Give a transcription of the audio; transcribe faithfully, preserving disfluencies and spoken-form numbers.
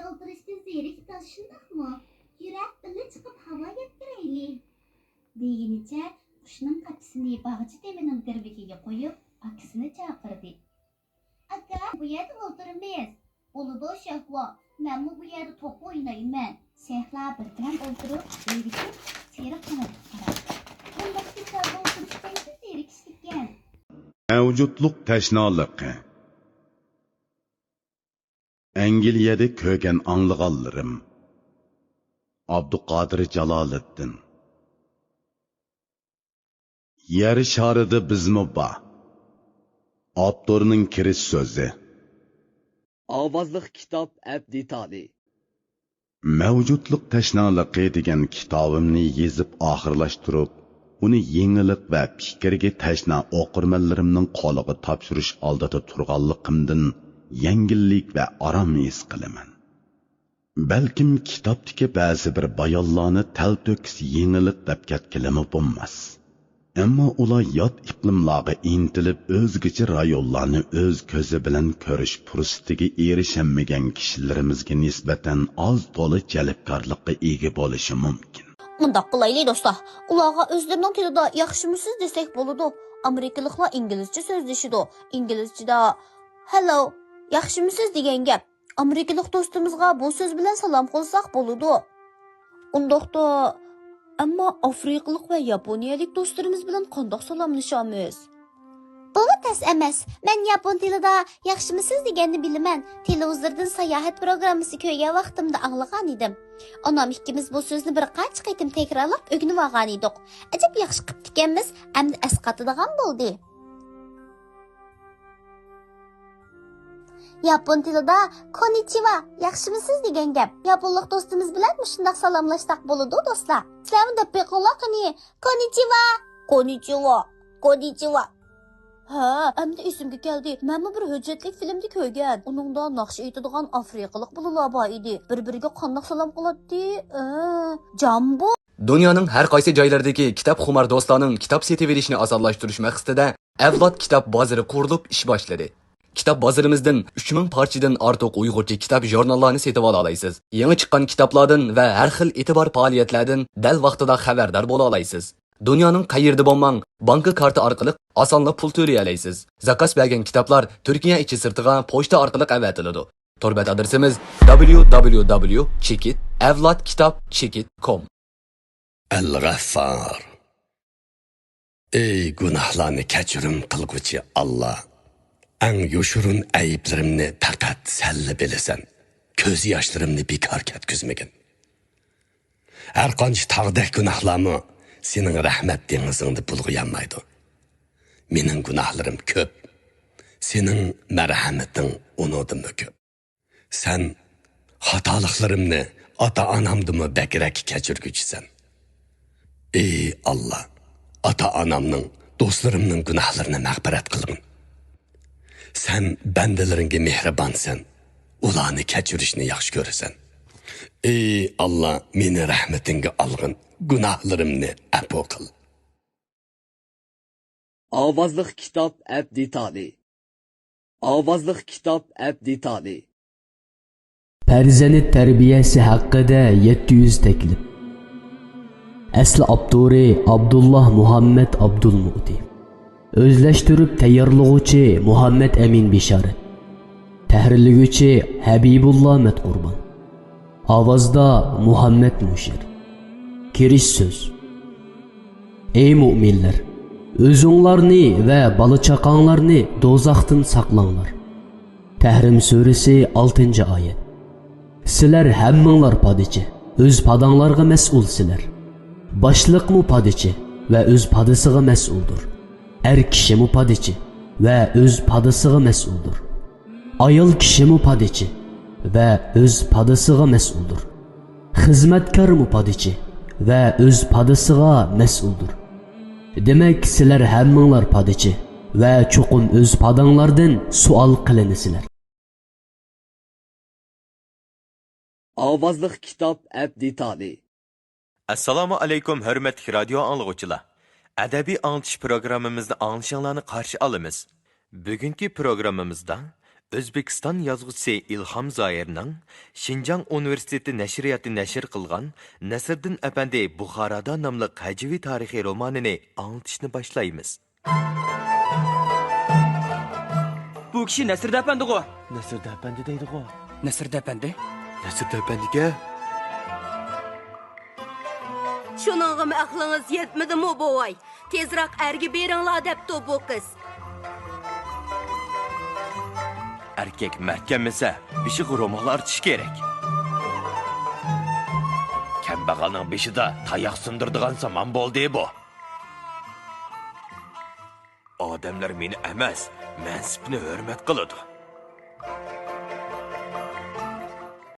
ئولتۇرۇشتىن زېرىكتىڭ، شۇنداقمۇ؟ يۈرە، بىللە چىقىپ ھاۋا يەپ كىرەيلى. دېگىنىچە قۇشنىڭ قاپىسىنى باغچە تېمىنىڭ گىرۋىكىگە قويۇپ، ئاكىسىنى چاقىردى. ئاكا، بۇ يەردە ئولتۇرىمىز. بولىدۇ، شەھلا. مەنمۇ بۇ يەردە توپ ئوينايمەن. شەھلا بىردەم ئولتۇرۇپ، زېرىكىپ، سېرىق قاناتقا قاراپ. بۇنداق بىكاردا ئولتۇرۇش قايسى زېرىكىشلىككەن؟ مەۋجۇتلۇق تەشنالىقى. ئەنگلىيەدە كۆرگەن ئاڭلىغانلىرىم. ئابدۇقادىر جالالىدىن. يەر شارىدا بىزمۇ بار. ئاپتورنىڭ كىرىش سۆزى. ئاۋازلىق كىتاب ئەپ دېتالى. مەۋجۇتلۇق تەشنالىقى دېگەن كىتابىمنى يېزىپ ئاخىرلاشتۇرۇپ، ئۇنى يېڭىلىق ۋە پىكىرگە تەشنا ئوقۇرمەنلىرىمنىڭ قولىغا تاپشۇرۇش ئالدىدا تۇرغانلىقىمدىن يەڭگىللىك ۋە ئارام ھېس قىلىمەن. بەلكىم كىتابتىكى بەزى بىر بايانلارنى تەلتۆكۈس يېڭىلىق دەپ كەتكىلىمۇ بولماس. ئەمما ئۇلار يات ئىقلىملارغا ئىنتىلىپ، ئۆزگىچە رايونلارنى ئۆز كۆزى بىلەن كۆرۈش پۇرسىتىگە ئېرىشەلمىگەن كىشىلىرىمىزگە نىسبەتەن ئاز تولا جەلپكارلىققا ئىگە بولۇشى مۇمكىن. مۇنداق قىلايلى، دوستلار. ئۇلارغا ئۆزلىرىنىڭ تىلىدا «ياخشىمۇسىز؟» دېسەك بولىدۇ. ئامېرىكىلىقلار ئىنگلىزچە سۆزلىشىدۇ. ئىنگلىزچىدا «Hello، ياخشىمۇسىز؟» دېگەن گەپ. ئامېرىكىلىق دوستىمىزغا بۇ سۆز بىلەن سالام قىلساق بولىدۇ. ئۇنداقتا، ئەمما ئافرىقىلىق ۋە ياپونىيەلىك دوستلىرىمىز بىلەن قانداق سالاملىشامىز؟ بۇمۇ تەس ئەمەس. مەن ياپون تىلىدا «ياخشىمۇسىز؟» دېگەننى بىلىمەن. تېلېۋىزوردىن ساياھەت پروگراممىسى كۆرگەن ۋاقتىمدا ئاڭلىغان ئىدىم. ئانام ئىككىمىز بۇ سۆزنى بىر قانچە قېتىم تەكرارلاپ ئۆگىنىۋالغان ئىدۇق. ئەجەب ياخشى قىپتىكەنمىز، ئەمدى ئەسقاتىدىغان بولدى. ياپون تىلىدا «كوننىچىۋا، ياخشىمۇسىز؟» دېگەن گەپ. ياپونلۇق دوستىمىز بىلەن مۇشۇنداق سالاملاشساق بولىدۇ، دوستلار. سىلەرمۇ دەپ بېقىڭلار قېنى. «كوننىچىۋا! كوننىچىۋا! كوننىچىۋا!» ھە، ئەمدى ئېسىمگە كەلدى. مەنمۇ بىر ھۆججەتلىك فىلىمدا كۆرگەن. ئۇنىڭدا ناخشا ئېيتىدىغان ئافرىقىلىق بالىلار بار ئىدى. بىر-بىرىگە قانداق سالام قىلاتتى؟ ئە، جامبو. دۇنيانىڭ ھەر قايسى جايلىرىدىكى كىتابخۇمار دوستلارنىڭ كىتاب سېتىۋېلىشىنى ئاسانلاشتۇرۇش مەقسىتىدە ئەۋلاد كىتاب بازىرى قۇرۇلۇپ ئىش باشلىدى. كىتاب بازىرىمىزدىن ئۈچ مىڭ پارچىدىن ئارتۇق ئۇيغۇرچە كىتاب ژۇرناللارنى سېتىۋالالايسىز. يېڭى چىققان كىتابلاردىن ۋە ھەر خىل ئېتىبار پائالىيەتلەردىن دەل ۋاقتىدا خەۋەردار بولالايسىز. دۇنيانىڭ قەيىرىدە بولماڭ، بانكا كارتا ئارقىلىق ئاسانلا پۇل تۆلىيەلەيسىز. زاكاز بەرگەن كىتابلار تۈركىيە ئىچى سىرتىغا پوچتا ئارقىلىق ئەۋەتىلىدۇ. تور بەت ئادرېسىمىز: دبليۇ دبليۇ دبليۇ چېكىت ئەۋلاد كىتاب چېكىت كوم. ئەل-غەففار. ئەي گۇناھلارنى كەچۈرۈم قىلغۇچى ئاللا! ئەڭ يوشۇرۇن ئەيىبلىرىمنى پەقەت سەنلا بىلىسەن. كۆز ياشلىرىمنى بىكار كەتكۈزمىگىن. ھەر قانچە تاغدەك گۇناھلارمۇ سېنىڭ رەھمەت دېڭىزىڭدا بۇلغىيالمايدۇ. مېنىڭ گۇناھلىرىم كۆپ، سېنىڭ مەرھەمىتىڭ ئۇنىڭدىنمۇ كۆپ. سەن خاتالىقلىرىمنى ئاتا-ئانامدىنمۇ بەكرەك كەچۈرگۈچىسەن. ئى ئاللا، ئاتا-ئانامنىڭ، دوستلىرىمنىڭ گۇناھلىرىنى مەغپىرەت قىلغىن. سەن بەندىلىرىڭگە مېھرىبانسەن، ئۇلارنى كەچۈرۈشنى ياخشى كۆرىسەن. ئى ئاللا، مېنى رەھمىتىڭگە ئالغىن، گۇناھلىرىمنى ئەپۇ قىل. ئاۋازلىق كىتاب ئەپ دېتالى. ئاۋازلىق كىتاب ئەپ دېتالى. پەرزەنت تەربىيەسى ھەققىدە يەتتە يۈز تەكلىپ. ئەسلى ئاپتورى ئابدۇللا مۇھەممەد ئابدۇلمۇئتى. ئۆزلەشتۈرۈپ تەييارلىغۇچى مۇھەممەد ئەمىن بېشارەت. تەھرىرلىگۈچى ھەبىبۇللا مەتقۇربان. ئاۋازدا مۇھەممەد مۇشىر. كىرىش سۆز. ئەي مۆمىنلەر! ئۆزۈڭلارنى ۋە بالا-چاقاڭلارنى دوزاختىن ساقلاڭلار. تەھرىم سۈرىسى، ئالتىنچى ئايەت. سىلەر ھەممىڭلار پادىچى، ئۆز پاداڭلارغا مەسئۇلسىلەر. باشلىقمۇ پادىچى ۋە ئۆز پادىسىغا مەسئۇلدۇر. ئەر كىشىمۇ پادىچى ۋە ئۆز پادىسىغا مەسئۇلدۇر. ئايال كىشىمۇ پادىچى ۋە ئۆز پادىسىغا مەسئۇلدۇر. خىزمەتكارمۇ پادىچى ۋە ئۆز پادىسىغا مەسئۇلدۇر. دېمەك، سىلەر ھەممىڭلار پادىچى ۋە چوقۇم ئۆز پاداڭلاردىن سوئال قىلىنىسىلەر. ئاۋازلىق كىتاب ئەپ دېتالى. ئەسسالامۇ ئەلەيكۇم، ھۆرمەتلىك رادىيو ئاڭلىغۇچىلار! ئەدەبىي ئاڭلىتىش پروگراممىمىزنى ئاڭلىشىڭلارنى قارشى ئالىمىز. بۈگۈنكى پروگراممىمىزدا ئۆزبېكىستان يازغۇچىسى ئىلھام زاھىرنىڭ شىنجاڭ ئۇنىۋېرسىتېتى نەشرىياتى نەشر قىلغان نەسىردىن ئەپەندى بۇخارادا ناملىق ھەجۋىي تارىخىي رومانىنى ئاڭلىتىشنى باشلايمىز. بۇ كىشى نەسىردە ئەپەندىغۇ؟ نەسىردە ئەپەندى دەيدىغۇ؟ نەسىردە ئەپەندى؟ نەسىردە ئەپەندىكەن. شۇنىڭغىمۇ ئەقلىڭىز يەتمىدىمۇ، بوۋاي؟ تېزراق ئەرگە بېرىڭلار، دەپتۇ بۇ قىز. ئەركەك مەرد كەلمىسە، بېشىغا رومال ئارتىش كېرەك. كەمبەغەلنىڭ بېشىدا تاياق سۇندۇرىدىغان زامان بولدى بۇ. ئادەملەر مېنى ئەمەس، مەنسىپنى ھۆرمەت قىلىدۇ.